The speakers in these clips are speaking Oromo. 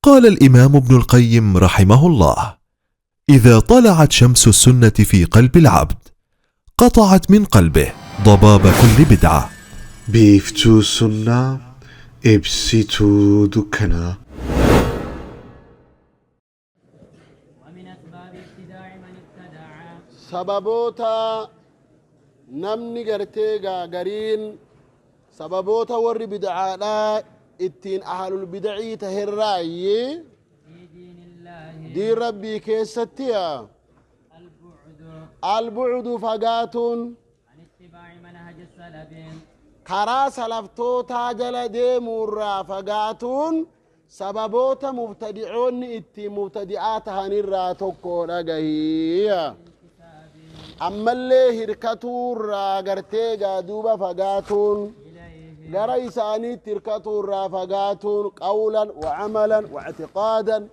قال الإمام ابن القيم رحمه الله: إذا طلعت شمس السنة في قلب العبد قطعت من قلبه ضباب كل بدعة. Biiftuu sunnaa, ibsituu dukkanaa. ومن أسباب ابتداع من ابتدع Sababoota namni gartee gariin, sababoota warri bid'aadhaa ittiin ahlul bid'ii taherraayyi في دين الله diin Rabbii keessatti البعد البعد fagaatuun عن اتباع منهج السلف karaa salaftootaa jala deemuurraa fagaatuun sababoota mubtadicoonni ittiin mubtadi'aa tahanirraa tokko dhagahiyya. Ammallee hirkatuurraa gartee gaa duuba fagaatuun إليه gara isaaniitti hirkatuurraa fagaatuun, قولا وعملا واعتقادا,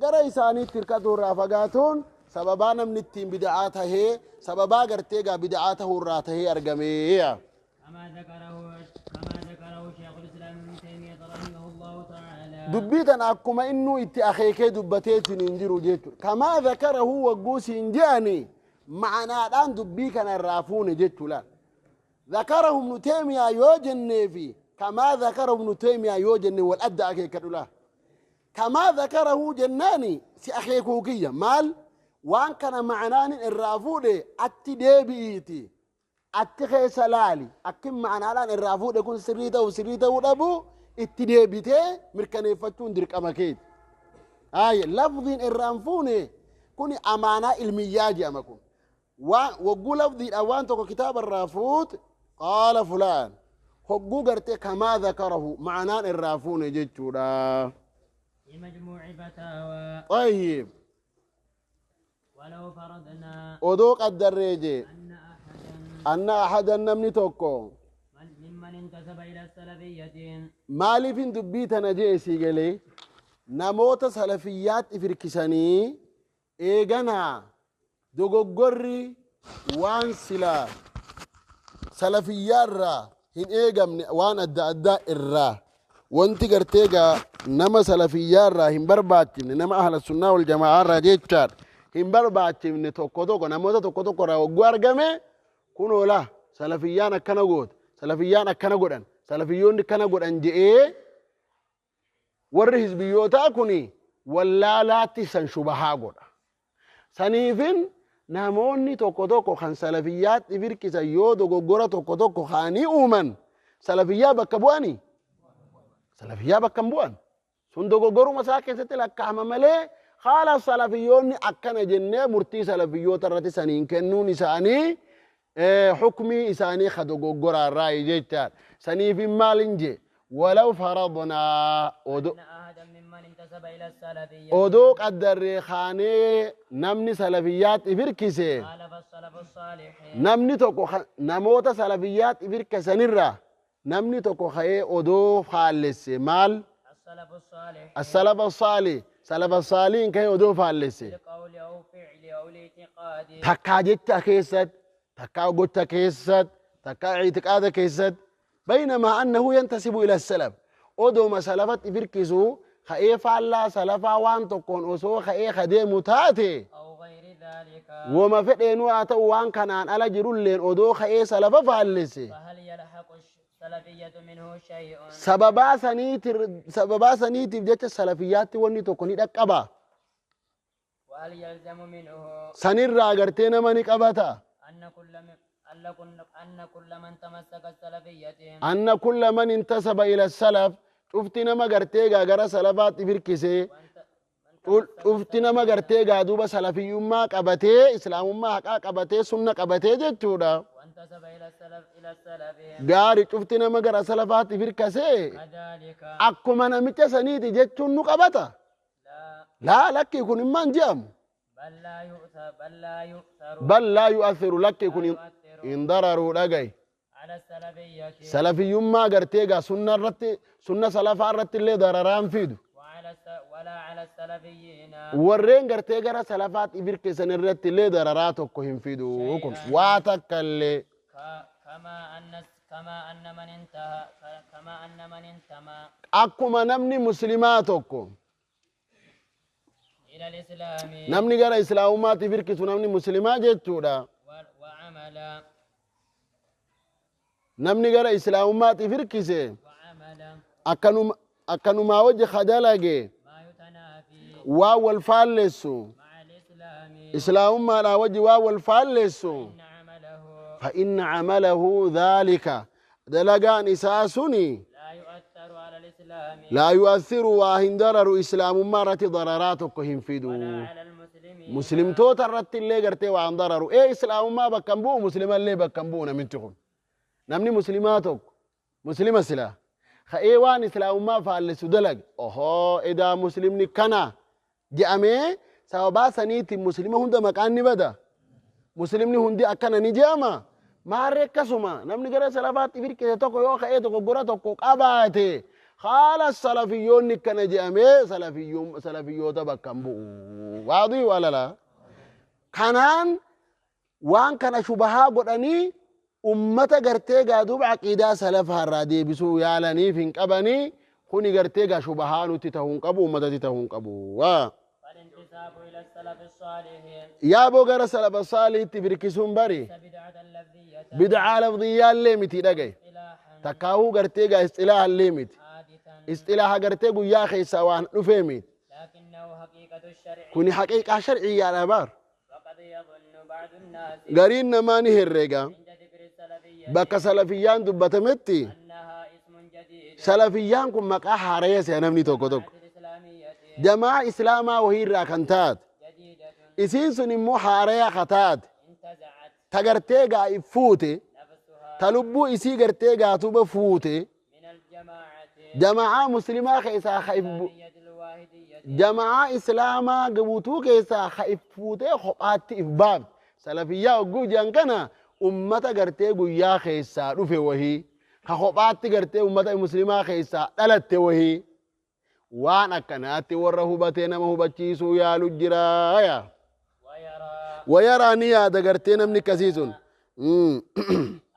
gara isaaniitti hirkatuurraa fagaatuun sababaa namni ittiin bida'aa tahee, sababaa gartee gaa bida'aa tahuurraa tahee argameeya. كما ذكره شيخ الإسلام ابن تيمية رحمه الله تعالى. Dubbii tana akkuma innuu itti akeekee dubbateetiin hin jiru jechuudha. كما ذكره wagguu siin je'ani, ma'anaadhaan dubbii kana irraa fuune jechuudha. ذكره ابن تيمية yoo jenneefi كما ذكره ابن تيمية yoo jenne wal adda akeekadhu. كما ذكره jennaani si akeekuu kiyya maal waan kana ma'anaan irraa fuudhe atti deebi'iiti atti keessa laali, akkin ma'anaadhaan irraa fuudhe kun sirrii ta'u, sirrii ta'uu dhabu itti deebitee mirkaneeffachuun dirqama keeti. Aye, lafziin irraan fuune kun amaanaa ilmiyyaa jedhama. Kun waan wagguu lafziidhaan waan tokko kitaaba irraa fuut, قال فلان, hogguu gartee كما ذكره ma'anaan irraa fuune jechuudha. في مجموع فتاوى. طيب. ولو فرضنا Odoo qaddarree jee أن أحدا أن أحدا namni tokko ممن انتسب إلى السلفية Maaliifin dubbii tana jee sii galee? Namoota salafiyyaatti firkisanii eeganaa dogoggorri waan silaa salafiyyaarraa hin eegamne, waan adda addaa irraa wanti gartee gaa nama salafiyyaarraa hin barbaachifne, nama ahla sunnaa wal jamaa'aarraa jechaadha, hin barbaachifne tokko tokko namoota tokko tokko irraa wagguu argame, kunoola salafiyyaan akkana goota, salafiyyaan akkana godhan, salafiyyoonni akkana godhan je'ee, warri hizbiyyootaa kun wallaalaatti san shubahaa godha. Saniifin namoonni tokko tokko kan salafiyyaatti firkisan yoo dogoggora tokko tokko kaanii uuman, salafiyyaa bakka bu'anii? Salafiyyaa bakka hin bu'an. Sun dogoggoruma isaa keessatti lakkaa'ama malee, haala salafiyyoonni akkana jennee murtii salafiyyoota irratti saniin kennuun isaanii hukmii isaanii ka dogoggoraarraa jechaadha. Saniifin maalin jee? ولو فرضنا أن أحدا ممن انتسب إلى السلفية odoo qaddarree kaanee namni salafiyyaatti firkise خالف السلف الصالح namni tokko namoota salafiyyaatti firkisanirraa namni tokko ka'ee odoo faallesse maal? السلف الصالح السلف الصالح, سلف الصالحin ka'ee odoo faallesse بالقول أو فعل أو الاعتقاد takkaa jecha keessatti, takkaa gocha keessatti, takkaa ictiqaada keessatti, بينما أنه ينتسب إلى السلف, odooma salafatti firkisu ka'ee faallaa salafaa waan tokkoon osoo ka'ee kadeemu taate أو غير ذلك wama fedheenuu haa ta'u, waan kanaan ala jirulleen odoo ka'ee salafa faallesse فهل يلحق السلفية منه شيء؟ Sababaa saniitiif jecha salafiyyaatti wanni tokko ni dhaqqaba? وهل يلزم منه Sanirraa gartee nama ni qabata? أن كل من تمسك السلفية أن كل من انتسب إلى السلف, cufti nama gartee gaa gara salafaatti firkisee, cufti nama gartee gaa duuba salafiyyummaa qabatee, islaamummaa haqaa qabatee, sunna qabatee jechuudha. وانتسب إلى السلف Gaari, cufti nama gara salafaatti firkasee كذلك akkuma namicha saniiti jechuun nu qabata? لا. لا, lakkii, kun immaan je'amu. بل لا يؤثر بل لا يؤثر, lakkii, kun يؤثر hin dararuu dhagaye على السلفية salafiyyummaa gartee gaa sunna irratti, sunna salafaa irratti illee dararaan fidu. ولا على السلفيين. Warreen gartee gara salafaatti firkisan irratti illee dararaa tokko hin fidu kun, waa takka illee. ك- كما أن من انتهى كما أن من انتمى Akkuma namni muslimaa tokko إلى الإسلام namni gara islaamummaatti firkisu namni muslimaa jechuudha وعمل namni gara islaamummaatti firkise وعمل akkanumaa wajji kadalage ما يتنافي waa wal faallessu مع الإسلام islaamummaadhaa wajji waa wal faallessu إن عمله فإن عمله ذلك دلقان إساسني لا يؤثر على الإسلام لا يؤثر واهن ضرر إسلام مرة ضرراتك هنفدو ولا على المسلمين مسلم توتا رت اللي قرتي وعن ضرر إيه إسلام ما بكمبو مسلم اللي بكمبو نمتهم نمني مسلماتك مسلمة سلا خا وان إسلام ما فعل سدلق أوه إذا مسلم كنا جأمي سببا سنيتي مسلمة هند مكان بدا مسلمني هندي أكنا نجاما ما ركسما نمني غير سلفات فير كده tokko yoo ka'ee dogoggora tokko qabaate haala salafiyyoonni akkana jedhamee salafiyyoota bakka hin bu'u waadii walala kanaan waan kana shubahaa godhanii ummata gartee gaa duuba aqiidaa salafaa irraa deebisuu yaalaniif hin qabanii kuni gartee gaa shubahaa nutti ta'uu hin qabu ummatatti ta'uu hin qabu waa فالانتساب إلى السلف الصالح yaaboo gara salafa saalihitti firkisuun bari ليس بدعة لفظية bidcaa lafdiyyaallee miti dhagaye اصطلاحا takkaahuu gartee gaa isxilaahallee miti حادثا isxilaaha gartee guyyaa keessaa waan dhufee miti لكنه حقيقة الشرع kuni haqiiqaa sharciyyaadha baar وقد يظن بعض الناس gariin namaa ni herrega عند ذكر السلفية bakka salafiyyaan dubbatametti أنها اسم جديد salafiyyaan kun maqaa haaraya se'a namni tokko tokko الإسلامية jamaa islaamaa wahiirraa kan taate جديدة isiin sun immoo haaraya ka taate انتزعت ta gartee gaa if fuute نفسها ta lubbuu isii gartee gaatuba fuute من الجماعة jamaa muslimaa keessaa ka if الإسلامية الواحدية jamaa islaamaa guutuu keessaa ka if fuutee kophaatti if baafte salafiyyaa hogguu jedhan kana ummata gartee guyyaa keessaa dhufe wahii ka kophaatti gartee ummata muslimaa keessaa dhalatte wahii waan akkanaatti warra hubatee nama hubachiisuu yaalu jiraaya ويرى wayaraa ni yaada gartee namni akkasii sun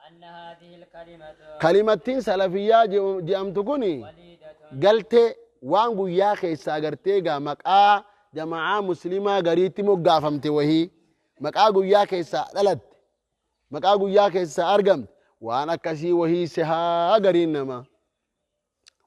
أن هذه الكلمة kalimattiin salafiyyaa je'amtu kuni وليدة galtee waan guyyaa keessaa gartee gaa maqaa jamaa muslimaa gariitti moggaafamte wahii maqaa guyyaa keessaa dhalatte maqaa guyyaa keessaa argamte waan akkasii wahii sehaa gariin nama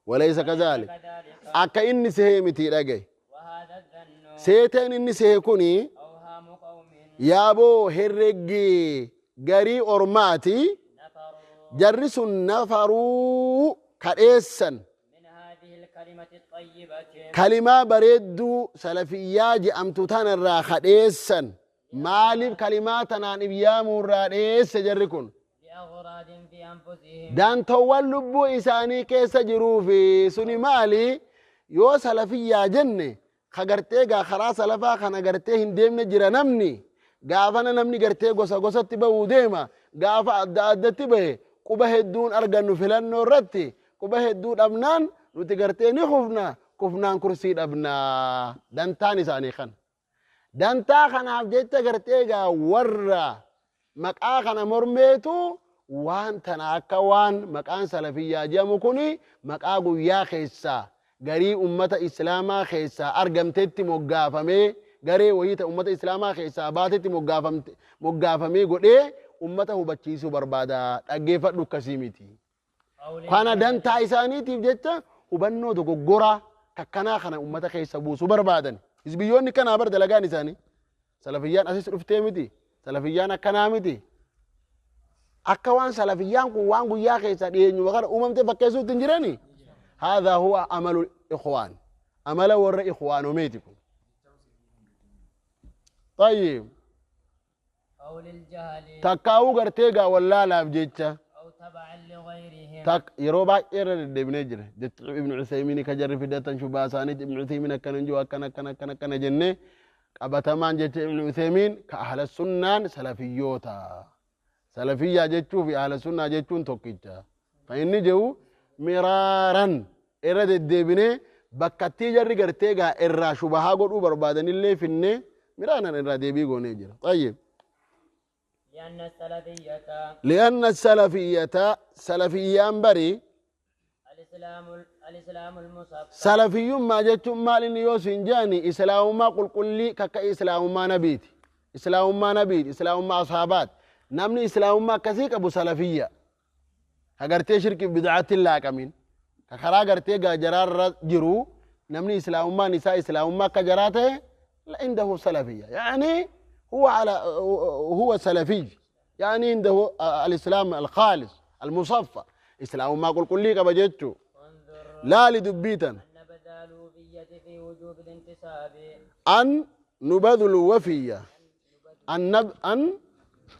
walaysa kazalik كذلك akka inni sehee miti dhagaye وهذا الظن seeteen inni sehe kuni أوهام قوم yaaboo herreggi garii ormaati نفروا jarri sun nafaruu kadheessan من هذه الكلمة الطيبة kalimaa bareedduu salafiyyaa je'amtu tanarraa kadheessan maaliif kalimaa tanaan ibyaamuu irraa dheesse jarri kun لأغراض في أنفسهم daantoowwan lubbuu isaanii keessa jiruufi suni maali yoo salafiyyaa jenne ka gartee gaa karaa salafaa kana gartee hin deemne jira namni gaafana namni gartee gosa gosatti bahuu deema gaafa adda addatti bahe quba hedduun argannu filannoo irratti quba hedduu dhabnaan nuti gartee ni kufna kufnaan kursii dhabnaa dantaan isaanii kana dantaa kanaaf jecha gartee gaa warra maqaa kana mormeetu waan tana akka waan maqaan salafiyyaa jedhamu kuni maqaa guyyaa keessaa garii ummata islaamaa keessaa argamtetti moggaafamee garee wayii ta ummata islaamaa keessaa baatetti moggaafamee godhee ummata hubachiisuu barbaada dhaggeeffadhu akkasii miti. قول Kana dantaa isaaniitiif jecha hubannoo dogoggoraa takkanaa kana ummata keessa buusuu barbaadan. Hizbiyyoonni kanaa bar dalagaan isaanii. Salafiyyaan asis dhuftee miti. Salafiyyaan akkanaa miti. Akka waan salafiyyaan kun waan guyyaa keessa dhiyeenyuma kana uumamte fakkeessuutti hin jirani. Haadhaa huwa amalu ikhwaan. Amala warra ikhwaanomeeti kun. Tayyib. قول الجهل Takkaa'uu gartee gaa wallaalaaf jecha. أو تبعا لغيرهم Tak yeroo baay'ee irra deddeebinee jira. Jechi Ibnu Usaymiin ka jarri fidatan shubaa isaaniiti Ibnu Usaymiin akkana hin jiru akkana akkana akkana akkana jennee qabatamaan jecha Ibnu Usaymiin ka ahla sunnaan salafiyyoota. Salafiyyaa jechuu fi ahla sunnaa jechuun tokkicha. Kan inni jedhu miraaran irra deddeebinee bakkattii jarri gartee gaa irraa shubahaa godhuu barbaadanillee finnee miraaran irraa deebii goonee jira. Tayyib. لأن السلفية لأن السلفية سلفيان بري الإسلام الإسلام المصفى Salafiyyummaa jechuun maal inni yoo siin jedhani islaamummaa qulqullii kakka islaamummaa nabiiti. Islaamummaa nabiiti, islaamummaa ashaabaati. Namni islaamummaa akkasii qabu salafiyya. Ka gartee shirkiif bid'aatti hin laaqamin. Ka karaa gartee gaajaraarra jiru namni islaamummaan isaa islaamummaa akka jaraa ta'e indahu salafiyya. يعني هو على هو سلفي يعني عنده الإسلام الخالص المصفى إسلام ما قل قبا جتشو انظر لا لدبيتا النبذ الوفية في وجوب الانتساب أن نبذ الوفية أن نب أن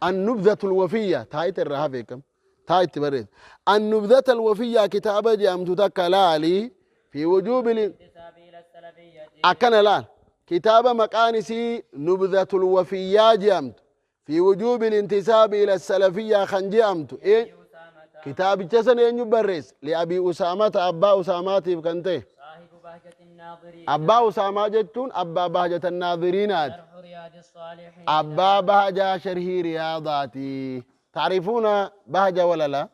النبذة الوفية تايت الرهافيكم تايت بريد النبذة الوفية كتابة جامت تكلالي في وجوب الانتساب إلى السلفية أكن الآن كتابة مكانسي نبذة الوفية جامت في وجوب الانتساب إلى السلفية خنجامت إيه أسامة كتاب جسن ين يبرس لأبي أسامة أبا أسامة كنته صاحب بهجة الناظرين أبا أسامة جتون أبا بهجة الناظرينات شرح رياض الصالحين أبا بهجة شرح رياضاتي تعرفون بهجة ولا لا؟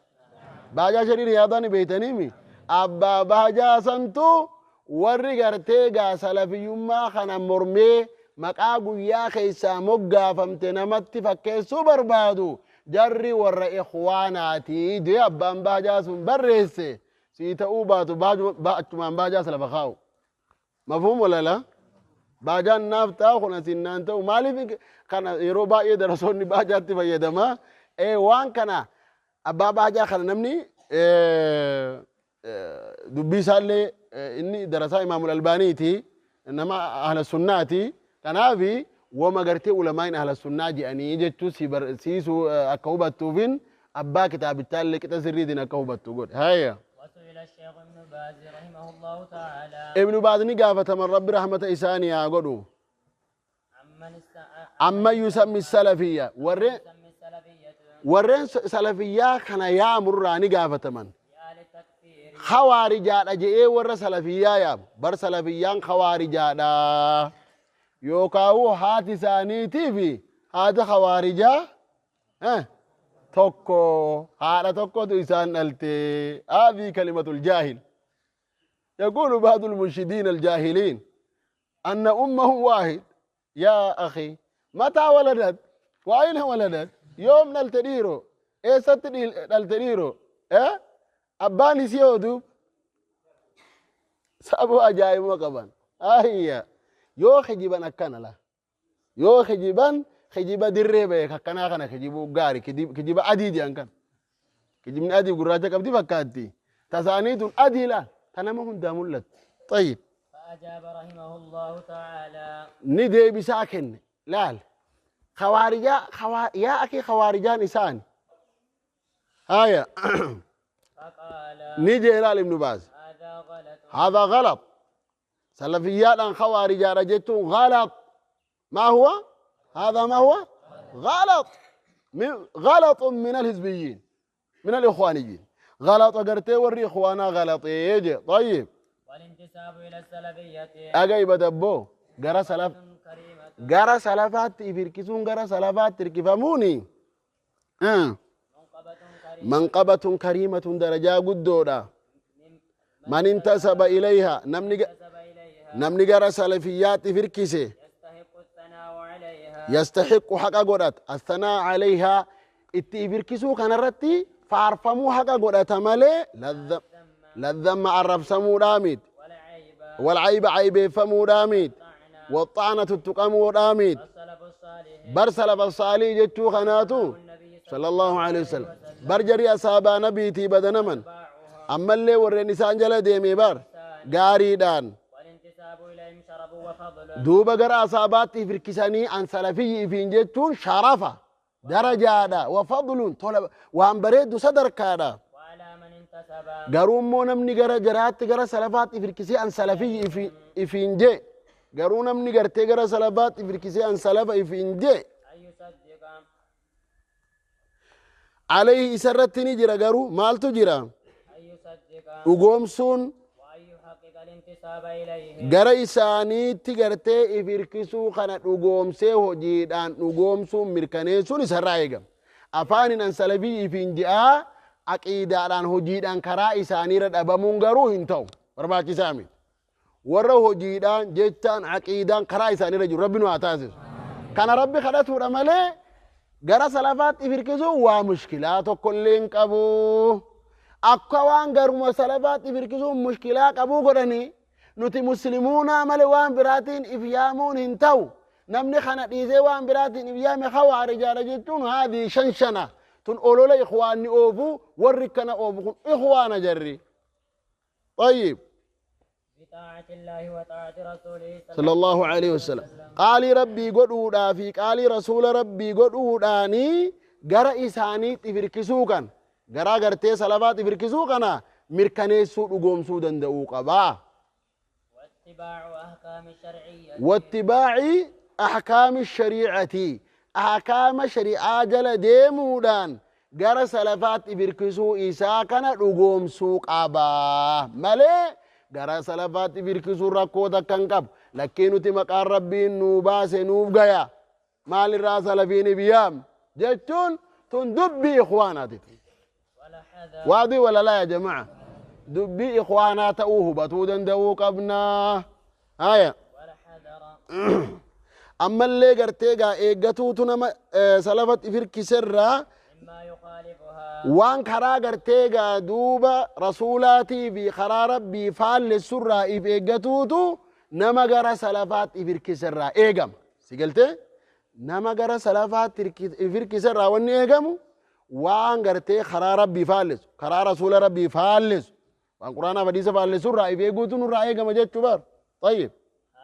بهجة شرح رياضاني بيتنيمي أبا بهجة سنتو warri gartee gaa salafiyyummaa kana mormee maqaa guyyaa keessaa moggaafamte namatti fakkeessuu barbaadu jarri warra ikhwaanaatii jee abbaan baajaa sun barreesse sii ta'uu baatu achumaan baajaas lafa kaa'u mafhuum wala laa baajaan naaf ta'a kun asiin naan ta'u maaliif kana yeroo baay'ee darasoonni baajaatti fayyadama waan kana abbaa baajaa kana namni dubbii isaallee inni darasaa imaamul albaaniiti nama ahla sunnaati kanaafi wama gartee ulamaan ahla sunnaa jedhanii jechuu siisuu akka hubattuufin abbaa kitaabichaallee qixa sirriitiin akka hubattu godhe haya وسئل الشيخ ابن باز رحمه الله تعالى ibnu baaz ni gaafataman rabbi rahmata isaanii haa godhu عمن amma yusammi salafiyya warreen يسمي السلفية warreen salafiyyaa kana yaamurraa ni gaafataman بآل التكفير Hawaarijaadha je'ee warra salafiyyaa yaamu bar salafiyyaan hawaarijaadha yookaan haati isaaniitii fi haati hawaarijaa tokko haadha tokkotu isaan dhalte هذه كلمة الجاهل يقول بعض المنشدين الجاهلين أن أمهم واحد يا أخي متى ولدت وأين ولدت يوم نلتديرو إيه نلتديرو إيه أباني سيودو سابو أجايب وقبان آهيا yoo kijiban akkana la yoo kijiban kijiba dirree bahe akkanaa kana kijibuu gaari kijiba adii jedhan kana kijibni adii gurraacha qabdi fakkaatti tasaanii tun adii laal ta nama hundaa mul'atti طيب فأجاب رحمه الله تعالى ni deebisaa kenne laal khawaarijaa yaa akii khawaarijaan isaani haya فقال ni jee laal ibnu baaz هذا غلط هذا غلط سلفيات عن خوارج رجتون غلط ما هو هذا ما هو غلط من غلط من الحزبيين من الإخوانيين غلط قرتي وري إخوانا غلط يجي طيب والانتساب إلى السلفية أجي بدبو جرى سلف كريمة جرى سلفات يفركسون جرى سلفات تركفموني منقبة كريمة منقبة كريمة درجة قدودة من انتسب إليها نمني انتسب إليها نمني جرى سلفيات فركسي يستحق الثناء عليها يستحق حق قدرت الثناء عليها itti ifirkisuu kanarratti faarfamuu haqa godhata malee ladhamma arrabsamuudhaa miti والعيب walcayba caybeeffamuudhaa miti والطعنة waxaana tuttuqamuudhaa miti السلف الصالح bar salafa saalii jechuu kanaatu النبي sala allahu alehi wasalam bar jarii asaabaa nabiitii badanaman ammallee warreen isaan jala deeme bar gaariidhaan والانتساب إليهم شرف وفضل duuba gara asaabaatti ifirkisanii an salafiyyi ifiin jechuun sharafa darajaadha wa fadlun tola waan bareeddu sadarkaadha وعلى من انتسب garuu immoo namni gara jaraatti gara salafaatti ifirkisee an salafiyyi ifiin jee garuu namni gartee gara salafaatti ifirkisee an salafa ifiin jee أن يصدق alayhi isarratti ni jira garuu maaltu jira أن يصدق dhugoomsuun وأن يحقق الانتساب إليه gara isaaniitti gartee ifirkisuu kana dhugoomsee hojiidhaan dhugoomsuun mirkaneessuun isarraa eegama afaanin an salafii ifiin je'aa aqiidaadhaan hojiidhaan karaa isaaniirra dhabamuun garuu hin ta'u Barbaachisaa miti. Warra hojiidhaan jechaan aqiidaan karaa isaaniirra jiru Rabbi nu haa taasisu. Kana Rabbi kadhatuudha malee gara salafaatti if hirkisuun waa mushkilaa tokkollee hin qabu. Akka waan garuma salafaatti if hirkisuun mushkilaa qabuu godhanii nuti muslimuunaa malee waan biraatiin if yaamuun hin ta'u. Namni kana dhiisee waan biraatiin if yaame hawaarijaadha jechuun haadii shanshana. Tun olola ikhwaanni oofu, warri kana oofu kun ikhwaana jarri. طيب. بطاعة الله وطاعة رسوله صلى الله عليه وسلم. قالي ربي قدودا في قالي رسول ربي قدوداني gara isaanii ifirkisuu kan garaa gartee salafaat ifirkisuu kana mirkaneessuu dhugoomsuu danda'uu qabaa. واتباع أحكام الشرعية. واتباع أحكام الشريعة، أحكام شريعة جل ديمودان gara salafaat ifirkisuu isaa kana dhugoomsuu qabaa malee gara salafaat ifirkisuu rakkoo takka hin qabu. Lakkii nuti maqaan Rabbiin nuu baase nuuf gaya, maalirraa salafiin ibyaam jechuun tun dubbii ikhwaanaati. والحذر. Waadii wala laa yaa jamaa, dubbii ikhwaanaa ta'uu hubatuu danda'uu qabnaa. Haya. والحذر. Ammallee gartee gaa eeggatuutu nama salafat ifirkiserraa مما يخالفها. Waan karaa gartee gaa duuba rasuulaatii fi karaa Rabbii faallessurraa if eeggatuutu nama gara salafaatti if hirkiserraa eegama. Si galtee? Nama gara salafaatti if hirkiserraa wanni eegamu waan gartee karaa Rabbii faallessu, karaa rasuula Rabbii faallessu, waan Quraanaaf hadiisa faallessurraa if eeguutu nurraa eegama jechuu bar. طيب.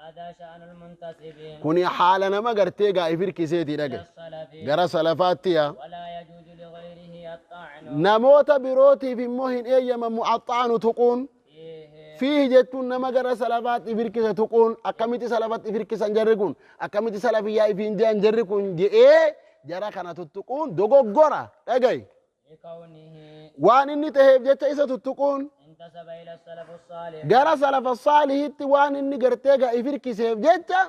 هذا شأن المنتسبين. Kuni haala nama gartee gaa if hirkiseetii dhagaye. السلف. Gara salafaatti yaa. ولا يجوز لغيره الطعن. Namoota birootiif immoo hin eeyyamamu axxaanu tuquun. فيه. Fiihi jechuun nama gara salafaatti if hirkise tuquun, akkamitti salafatti if hirkisan jarri kun, akkamitti salafiyyaa ifiin je'an jarri kun je'ee jara kana tuttuquun dogoggora dhagaye. لكونه Waan inni taheef jecha isa tuttuquun انتسب إلى السلف الصالح. Gara salafa saalihitti waan inni gartee gaa if hirkiseef jecha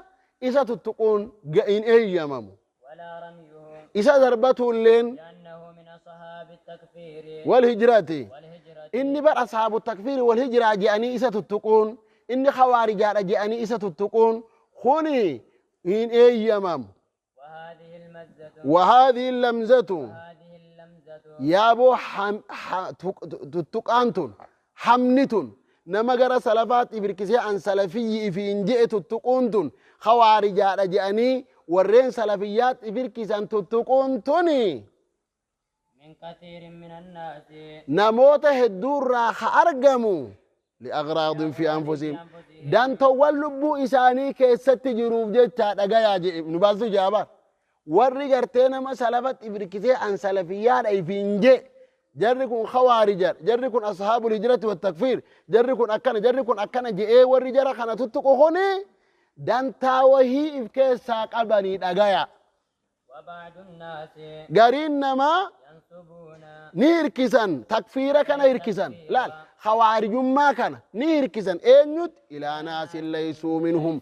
isa tuttuquun hin eeyyamamu. ولا رميه. Isa darbatuulleen. لأنه من أصحاب التكفير والهجرati. والهجرة. Inni bar ashaabu takfiiri wal hijiraa je'anii isa tuttuquun, inni khawaarijaa je'anii isa tuttuquun kuni hin eeyyamamu. وهذه المزة. وهذه اللمزة. هذه اللمزة. Yaaboo tuttuqaan tun, hamni tun, nama gara salafaatti ifirkisee an salafiyyi ifiin je'e tuttuquun tun, khawaarijaadha je'anii warreen salafiyyaatti ifirkisan tuttuquun tuni من كثير من الناس. Namoota hedduurraa ha argamu liaghraadin fi anfusihim, dantowwan lubbuu isaanii keessatti jiruuf jecha dhagayaa jedhe Ibnu Baastu jaabar. Warri gartee nama salafatti ifirkisee an salafiyyaadha ifiin je, jarri kun khawaarijar, jarri kun ashaabul hijrati wattakfiir, jarri kun akkana, jarri kun akkana je'ee warri jara kana tuttuqu kuni dantaa wahii if keessaa qabanii dhagaya. وبعض الناس Gariin namaa ينسبون ni hirkisan, takfiira kana hirkisan, laal, khawaarijummaa kana ni hirkisan eenyutti ilaa naasin laysuu minhum,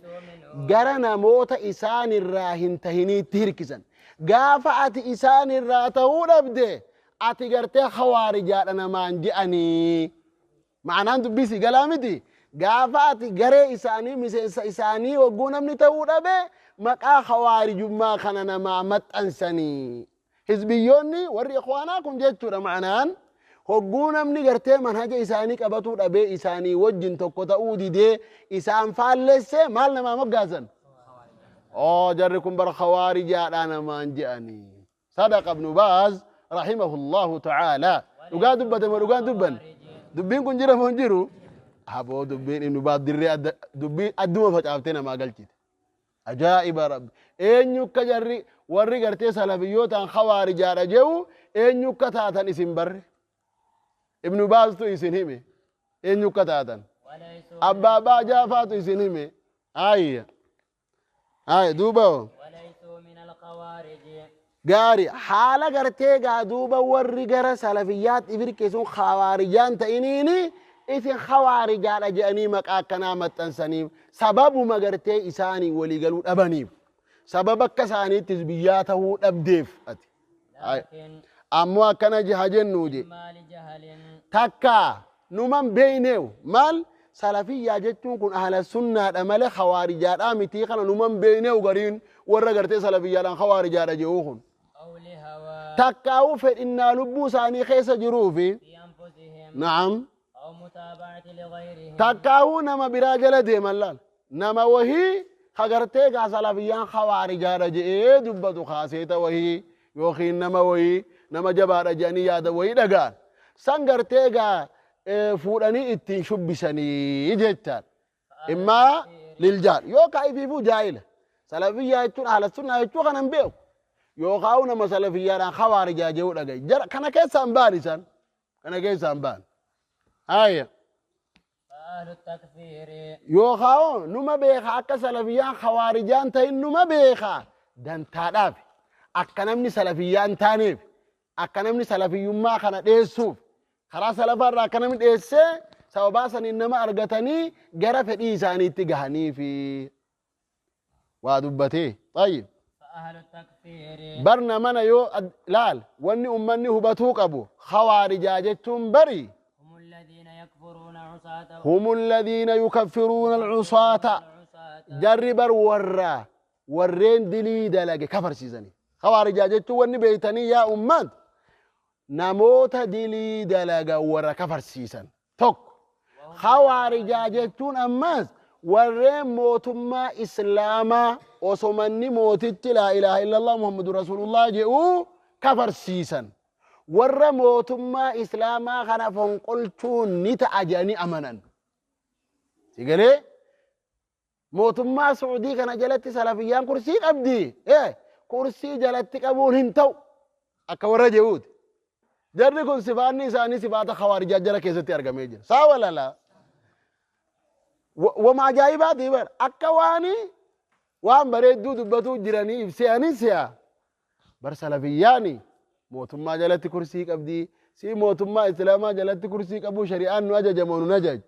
gara namoota isaan irraa hin tahiniitti hirkisan. Gaafa ati isaan irraa ta'uu dhabde ati gartee khawaarijaadha namaan je'anii. Ma'anaan dubbisi galaa miti? Gaafa ati garee isaanii, miseensa isaanii wagguu namni ta'uu dhabe maqaa khawaarijummaa kana namaa maxxansanii. Hizbiyyoonni warri ikhwaanaa kun jechuudha, ma'anaan hogguu namni gartee manhaja isaanii qabatuu dhabee isaanii wajjin tokko ta'uu didee isaan faallesse maal namaa moggaasan? Oo, jarri kun bara khawaarijaadha namaan je'anii. Sadaqa Ibnu Baaz rahimahullahu ta'ala. Dhugaa dubbate moo dhugaan dubban? Dubbiin kun jira moo hin jiru? Aboo, dubbiin Ibnu Baaz dirree adda dubbii adduma facaaftee namaa galchite. Ajaa'iba Rabbi! Eenyu akka jarri warri gartee salafiyyootaan khawaarijaadha jehu eenyu akka taatan isin barre. Ibnu Baaztu isin hime eenyu akka taatan. وليسوا Abbaa Baajaafaatu isin hime. Ayya. Ayya duuba hoo. وليسوا من الخوارج. Gaari haala gartee gaa duuba warri gara salafiyyaatti ifirkisuun khawaarijaan ta'iniini isin khawaarijaadha jedhanii maqaa akkanaa maxxansaniif sababuma gartee isaanii waliigaluu dhabaniif, sababa akka isaaniittis biyyaa tahuu dhabdeef ati. لكن Ammoo akkana haa jennuu je. إما لجهل. Takka numan beeyneew maal Salafiyyaa jechuun kun ahla sunnaadha malee hawaarijaadhaa mitii kana numan beekne ugariin warra gartee salafiyyaadhaan hawaarijaadha jedhuu kun. أو لهوى Takkaa'uu fedhinnaa lubbuu isaanii keessa jiruufi في أنفسهم na'am أو متابعة لغيرهم takkaa'uu nama biraa jala deeman laal nama wahii kagartee gaa salafiyyaan hawaarijaadha jedhee dubbatu kaaseeta wahii yookiin nama wahii nama jabaadha jedhanii yaada wahii dhagaan san gartee gaa fuudhanii ittiin shubbisanii jechaan immaa liljaal yookaan ifiifuu jaahila salafiyyaa jechuun ahla sunnaa jechuu kana hin beeku yookaan nama salafiyyaadhaan hawaarijaa jedhu dhagaye jara kana keessaa hin ba'an isaan kana keessaa hin ba'an haaya. فأهل التكفير yookaan numa beeka akka salafiyyaan hawaarijaan ta'in numa beeka dantaadhaaf akka namni salafiyyaan taaneef akka namni salafiyyummaa kana dheessuuf karaa salafaarraa akka namni dheessee sababaa saniin nama argatanii gara fedhii isaaniitti gahaniifi waa dubbatee tayyib فأهل التكفير barna mana yoo laal wanni ummanni hubatuu qabu hawaarijaa jechuun bari هم الذين يكفرون عصاة هم الذين يكفرون العصاة العصاة jarri bar warra warreen dilii dalage kafarsiisanii hawaarijaa jechuun wanni beeytanii yaa ummat namoota dilii dalaga warra kafarsiisan tokko hawaarijaa jechuun ammas warreen mootummaa islaamaa osoo manni mootichi laa ilaaha illallah muhammadu rasuulullah jedhuu kafarsiisan warra mootummaa islaamaa kana fonqolchuun ni ta'a jedhanii amanan si galee mootummaa Suudii kana jalatti salafiyyaan kursii qabdi. Kursii jalatti qabuun hin ta'u. Akka warra jehuuti. Jarri kun sifaanni isaanii sifaata khawaarijaa jara keessatti argamee jira. Saa walala. Wama ajaa'ibaati bara. Akka waani waan bareedduu dubbatuu jiranii ibsee anis yaa. Bar salafiyyaani mootummaa jalatti kursii qabdi. Si mootummaa islaamaa jalatti kursii qabuu shari'aan nu ajajamoo nu ajaj.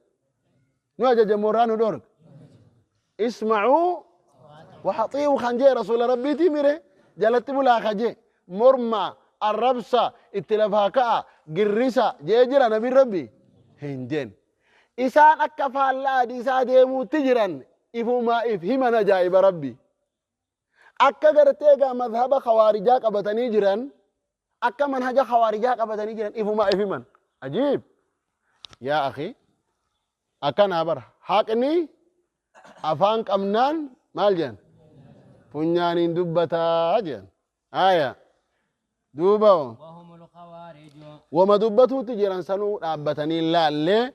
Nu ajajamoo irraa nu dhorka. اسمعوا وحطيوا خنجي رسول ربي تمره جلت بلا خجي مرمى الربسة اتلفاكا قرسة جيجرا نبي ربي هنجين إسان أكفى الله دي سادة تجرا إفو ما إفهمنا جائب ربي أكا قرتيغا مذهب خوارجاك أبتني جرا أكا منهج خوارجاك أبتني جرا إفو ما إفهمن عجيب يا أخي أكا نابر حاقني afaan qabnaan maal jedhan funyaaniin dubbataa jedhan aya duuba وهم الخوارج wama dubbatuutti jiran sanuu dhaabbatanii laallee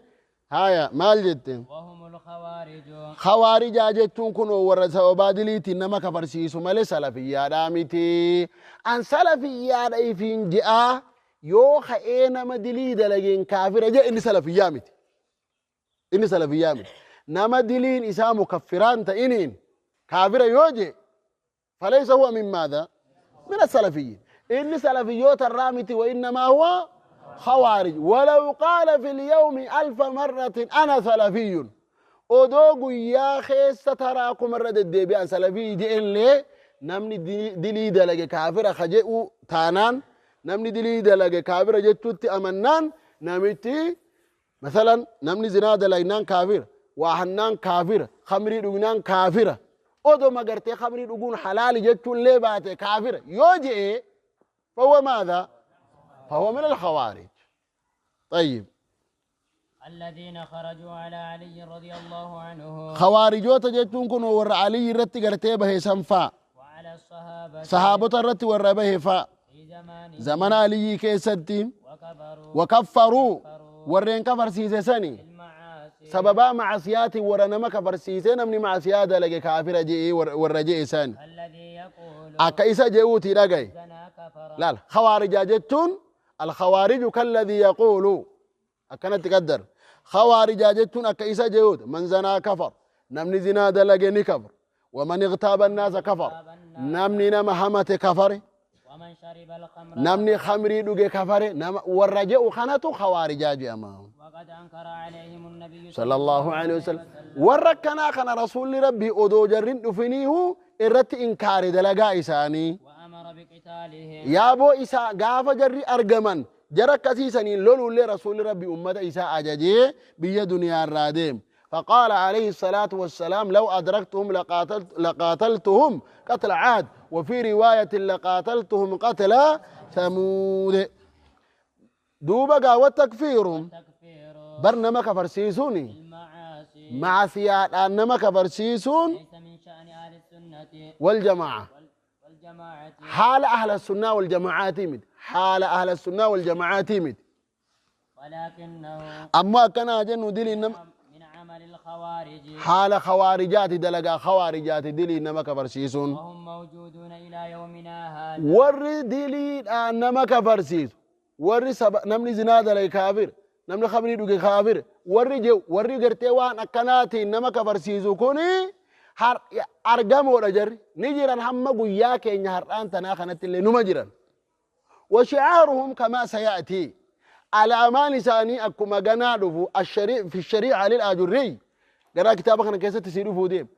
haya maal jette وهم الخوارج khawaarijaa jechuun kun warra sababaa diliitiin nama kafarsiisu malee salafiyyaadhaa miti an salafiyyaadha ifiin je'aa yoo ka'ee nama dilii dalageen kaafira jee inni salafiyyaa miti inni salafiyyaa miti nama diliin isaa mukaffiraan ta'iniin kaafira yoo je falaysa huwa min maadha min assalafiyyin inni salafiyyoota irraa miti wa innamaa huwa khawaarij walaw qaala fi lyawmi alfa marratin ana salafiyyun odoo guyyaa keessa taraa kumarra deddeebi'an salafii je'ellee namni dilii dalage kaafira ka je'u taanaan namni dilii dalage kaafira jechuutti amannaan namitti masalan namni zinaa dalagnaan kaafira waa hannaan kaafira khamrii dhugnaan kaafira odoma gartee khamrii dhuguun halaali jechuun lee baate kaafira yoo je'e fahuwa maadha fahuwa min alkhawaarij طيب الذين خرجوا على علي رضي الله عنه خواarijoota jechuun kun warra alii irratti gartee bahe san faa وعلى الصحابة sahaabota irratti warra bahe faa في زمانه zamana aliyii keessatti وكفروا wakaffaruu warreen kafarsiise sani بالمعاصي sababaa macasiyaatiin warra nama kafarsiise namni macasiyaa dalage kaafira je'ee warra je'e san الذي يقول akka isa je'uuti dhagaye زنا كفر laal khawaarijaa jechuun alkhawaariju kalladii yaquulu akkanatti qaddar khawaarijaa jechuun akka isa je'uuti man zanaa kafar namni zinaa dalage ni kafar waman igtaaba annaasa kafar namni nama hamate kafare ومن شرب الخمر namni khamrii dhuge kafare nama warra je'u kanatu khawaarijaa je'ama وقد أنكر عليهم النبي صلى الله عليه وسلم warra akkanaa kana rasuulli rabbii odoo jarrin dhufiniihu irratti inkaare dalagaa isaanii وأمر بقتالهم yaaboo isaa gaafa jarri argaman jara akkasiisaniin loluullee rasuulli rabbi ummata isaa ajajee biyya duniyaarraa deeme فقال عليه الصلاة والسلام: لو أدركتهم لقاتلتهم قتل عاد، وفي رواية لقاتلتهم قتل ثمود. دوبا والتكفير برنامج كفرسيسوني مع سياد أنما كفرسيسون ليس من شأن أهل السنة والجماعة. والجماعة حال أهل السنة والجماعة مد، حال أهل السنة والجماعة مد. ولكنه أما كان جن دلي إنما من عمل الخوارج، حال خوارجات دلقا خوارجات دلي إنما كفرسيسون وهم موجودون إلى يومنا هذا. ور دلي أنما كفرسيس ور نمني زناد لي كافر، نمني خمري دوغي كافر، ور جو ور غرتي وان أكناتي إنما كفرسيسو كوني أرجموا رجر نجرا هم قوياك إن هران تناخنت اللي نمجرا. وشعارهم كما سيأتي على أمان ساني أكما جناده الشريع في الشريعة للأجري قرأ كتابك أنا كيسة تسيره ديم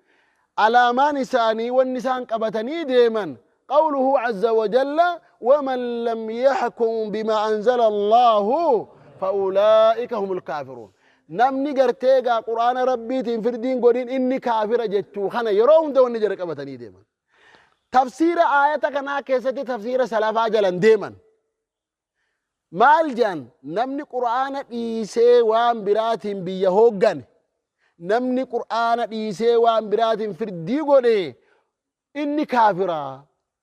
على أمان ساني والنسان قبتني ديما قوله عز وجل: ومن لم يحكم بما أنزل الله فأولئك هم الكافرون. نمني قرتيغا قرآن ربي تنفردين قولين إني كافر جتو خنا يروهم دون نجر قبتني ديما. تفسير آياتك أنا كيسة تفسير سلافا جلا ديما maal jedhan namni qur'aana dhiisee waan biraatiin biyya hooggane, namni qur'aana dhiisee waan biraatiin firdii godhe inni kaafira.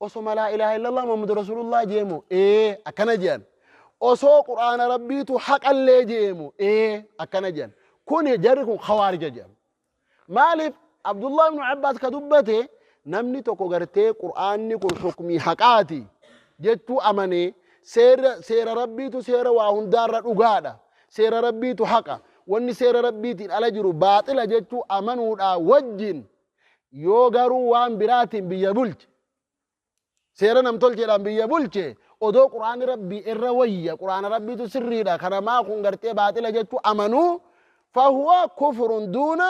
Osoma laa ilaaha illallah Muhammadu Rasuulullah jeemu ee akkana jedhan. Osoo qur'aana rabbiitu haqallee jeemu ee akkana jedhan. Kuni jarri kun khawaarija jedhamu. Maaliif Abdullah ibnu Abbaas ka dubbate namni tokko gartee qur'aanni kun hukmii haqaati jechuu amanee seera rabbiitu seera waa hundaarra dhugaadha, seera rabbiitu haqa, wanni seera rabbiitiin ala jiru baaxila jechuu amanuudha wajjin yoo garuu waan biraatiin biyya bulche, seera namtolcheedhaan biyya bulche, odoo qur'aanni rabbii irra wayya, qur'aana rabbiitu sirriidha, kanamaa kun gartee baaxila jechuu amanuu fahuwa kufrun duuna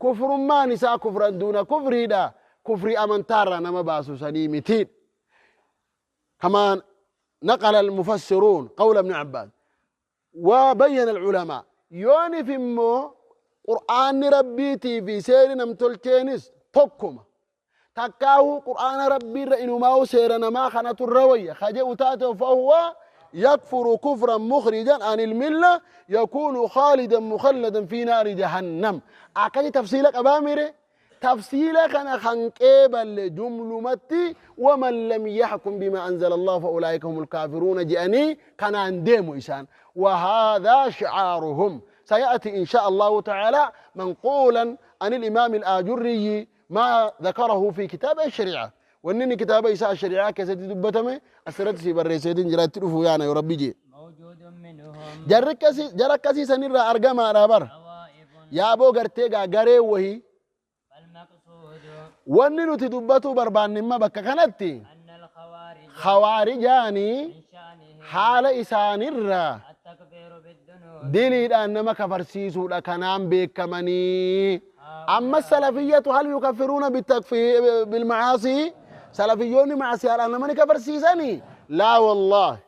kufrummaan isaa kufran duuna kufriidha, kufrii amantaarra nama baasu sanii miti. كما نقل المفسرون قول ابن عباس وبين العلماء يوني في مو قرآن ربيتي في سير نمتلتينس تكما تكاهو قرآن ربي رئنو ماو سيرنا ما خانة الروية خجئ تاته فهو يكفر كفرا مخرجا عن الملة يكون خالدا مخلدا في نار جهنم. أكاد تفصيلك أبامري تفصيلك أنا خنقبل جملمتي ومن لم يحكم بما أنزل الله فأولئك هم الكافرون جأني كان عندهم إسان. وهذا شعارهم سيأتي إن شاء الله تعالى منقولا عن الإمام الآجري ما ذكره في كتاب الشريعة، وإنني كتاب إساء الشريعة كسيدي دبتمي أسرت سيبر سيدين جرات تلفو يعني يا ربي جي موجود منهم جركسي سنرى أرقما رابر يا أبو غرتيغا غري وهي wanni nuti dubbatu barbaannimma bakka kanatti khawaarijani haala isaanirra diliidhaan nama kafarsiisuudha kanaan beekamanii. Amma salafiyyatu hal yukaffiruuna bilmacaasii salafiyyoonni macaasiyaadhaan nama ni kafarsiisanii? Laa wallahi.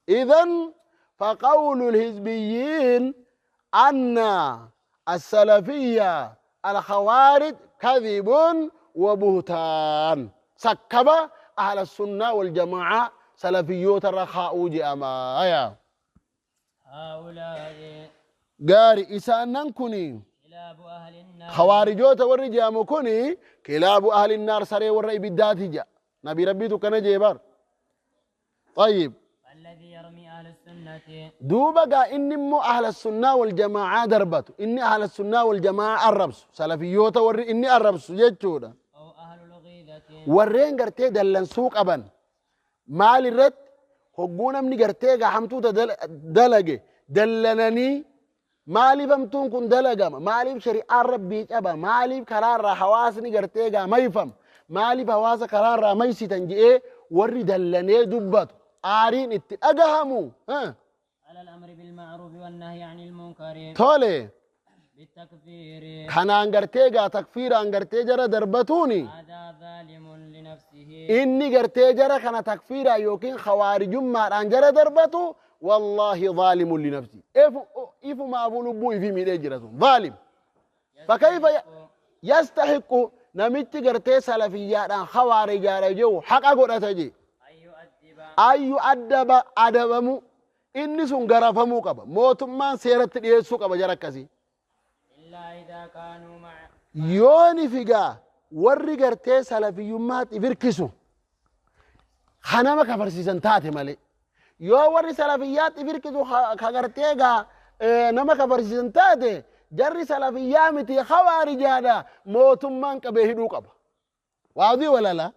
إذن فقول الحزبيين أن السلفية الخوارج كذب وبهتان سكب أهل السنة والجماعة سلفيوت الرخاء جأمايا هؤلاء قاري إسان كني كلاب أهل النار خوارجوت والرجام كني كلاب أهل النار سري والرئي بالذات نبي ربي كان جيبر. طيب الذي يرمي أهل السنة دوبا إني مو أهل السنة والجماعة دربته إني أهل السنة والجماعة الربس سلفيوتا وري إني الربس جتودا أو أهل الغيظة ورين قرتي دلن سوق أبن مال الرد هجونا من قرتي حمتوتا دلجة دلنني مالي بمتون كن دلجة مالي بشريعة ربي أبا مالي بكرار حواسني قرتي ما يفهم مالي بحواس قرار ما يستنجي وري دلني دبته آرين اتأجهموا ها على الأمر بالمعروف والنهي عن المنكر تولي بالتكفير كان أنغرتيجا تكفير أنغرتيجا دربتوني هذا ظالم لنفسه إني غرتيجا كان تكفير يوكين خوارج ما أنجر دربتو Wallaahi zaalimun linafsi. Ifumaafuu lubbuu ifii miidhee jira sun. Zaalim. Fakayfa yastahiqqu namichi gartee salafiyyaadhaan hawaarijaadha jedhu haqa godhata jee. أن يؤدب Ayyu addaba adabamu inni sun garafamuu qaba. Mootummaan seeratti dhiyeessuu qaba jara akkasii. إلا إذا كانوا مع Yooni figaa warri gartee salafiyyummaatti firkisu kanama kafarsiisan taate malee. Yoo warri salafiyyaatti firkisu ka gartee gaa nama kafarsiisan taate jarri salafiyyaa miti hawaarijaadha mootummaan qabee hidhuu qaba. Waadii walala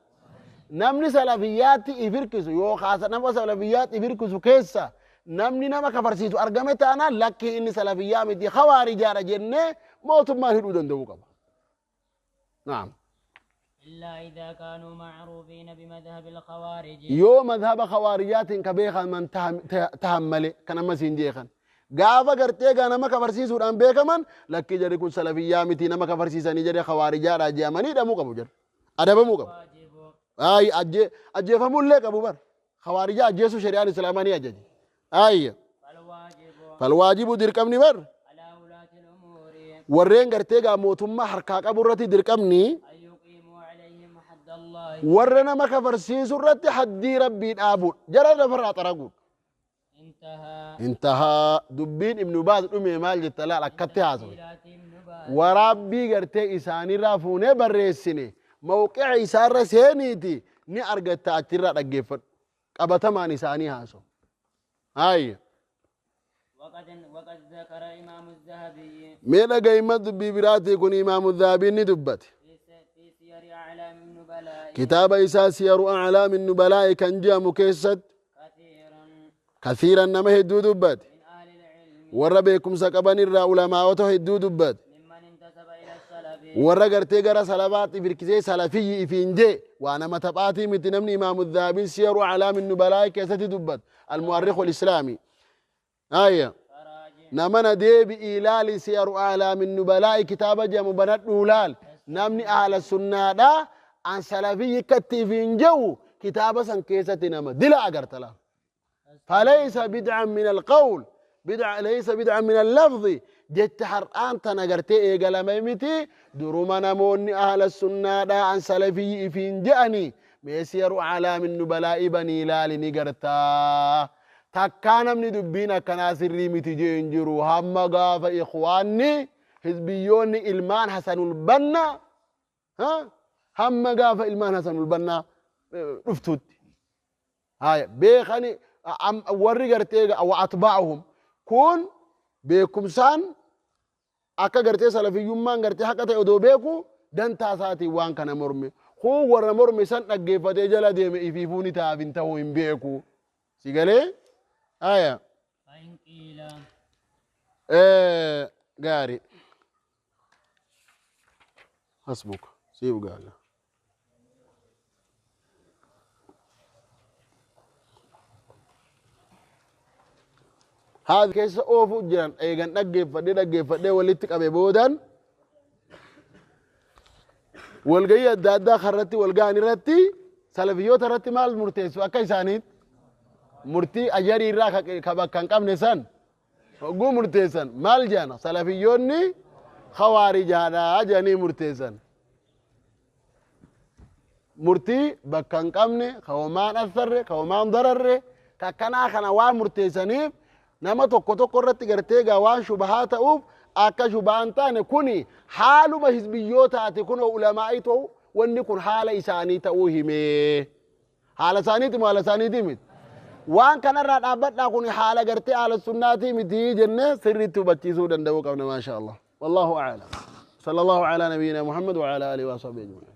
namni salafiyyaatti ifirkisu yookaas nama salafiyyaatti ifirkisu keessa namni nama kafarsiisu argame taanaan lakkii inni salafiyyaa miti hawaarijaadha jennee mootummaan hidhuu danda'uu qaba. Naam. إلا إذا كانوا معروفين بمذهب الخوارج Yoo madhaba khawaarijaatiin ka beekaman tahan malee kan amma siin jeekan. Gaafa gartee gaa nama kafarsiisuudhaan beekaman lakkii jarri kun salafiyyaa miti nama kafarsiisanii jedhe khawaarijaadha je'amanii hidhamuu qabu jedhu. Adabamuu qabu. واجب Ay ajjeefamullee qabu bar. Khawaarijaa ajjeesuu shari'aan islaamaa ni ajaji. Ayya. فالواجب Falwaajibu dirqamni bar. على ولاة الأمور Warreen gartee gaa mootummaa harkaa qabu irratti dirqamni أن يقيموا عليهم حد الله warra nama kafarsiisu irratti haddii rabbii dhaabuudha. Jara lafarraa xaraguudha. انتهى Intahaa dubbiin Ibnu Baaz dhume maal jetta laal akkatti haasawe. تسجيلات ابن باز Waraabbii gartee isaanirraa fuunee barreessine mawqica isaarra seeniiti ni argatta achirraa dhaggeeffadhu. Qabatamaan isaanii haasawu. Ayya. وقد ذكر الإمام الذهبي Mee dhaga'imma dubbii biraatii kun Imaamu Dhaabiin ni dubbate. في سير أعلام النبلاء Kitaaba isaa Siyaru Aclaami Nubalaa'i kan jedhamu keessatti كثيرا kathiiran nama hedduu dubbate. من أهل العلم Warra beekumsa qaban irraa ulamaa'ota hedduu dubbate. ممن انتسب إلى السلف Warra gartee gara salafaatti firkisee salafiyyi ifiin jee waa nama taphaatii miti namni Imaamu Dhaabiin Siyaru Aclaami Nubalaa'i keessatti dubbate. Almu'arriku Islaami. Ayya. فراجع Nama na deebi'ii ilaali Siyaru Aclaami Nubalaa'i kitaaba jedhamu banadhuu laal. Namni ahla sunnaadhaa an salafiyyi akkatti ifiin jehu kitaaba san keessatti nama dila agarta laal. فليس بدعا من القول بدعة ليس بدعا من اللفظ جت حرآن تنقرتي إيقال ميمتي دروما نموني أهل السنة دا عن سلفي فين جأني ميسير أعلام النبلاء بني لالي نقرتا تكانا من دبينا كناسر ريمتي جينجرو هم قاف إخواني حزبيون إلمان حسن البنا ها هم قاف إلمان حسن البنا رفتوت هاي بيخني warri gartee wa atbaa'uhum kun beekumsaan akka gartee salafiyyummaan gartee haqa ta'e odoo beeku dantaa isaatiin waan kana morme kun warra morme san dhaggeeffatee jala deeme ifiifuu ni ta'aaf hin ta'uu hin beeku si galee haya فإن قيل gaari hasbuk siif gaala Haati keessa oofuu jiran eegan dhaggeeffadhee walitti qabe boodan walgahii adda addaa karratti walgahan irratti salafiyyoota irratti maal murteessu akka isaaniitti murtii ajarii irraa ka bakka hin qabne san hogguu murteessan maal jedhan salafiyyoonni hawaarijaadha jedhanii murteessan. Murtii bakka hin qabne ka homaan assarre ka homaan dararre ka akkanaa kana waan murteessaniif nama tokko tokko irratti gartee gaa waan shubahaa ta'uuf akka shubahaa hin taane kuni haaluma hizbiyyootaati kun ulamaa'ii ta'u wanni kun haala isaanii ta'uu himee. Haala isaaniiti moo haala isaaniiti miti? Waan kanarraa dhaabbadhaa kun haala gartee haala sunnaatii miti jennee sirriitti hubachiisuu danda'uu qabna maasha Allah. Wallaahu a'lam. Sallallahu ala nabiyyina Muhammad wa ala alihi wa sahbihi ajma'in.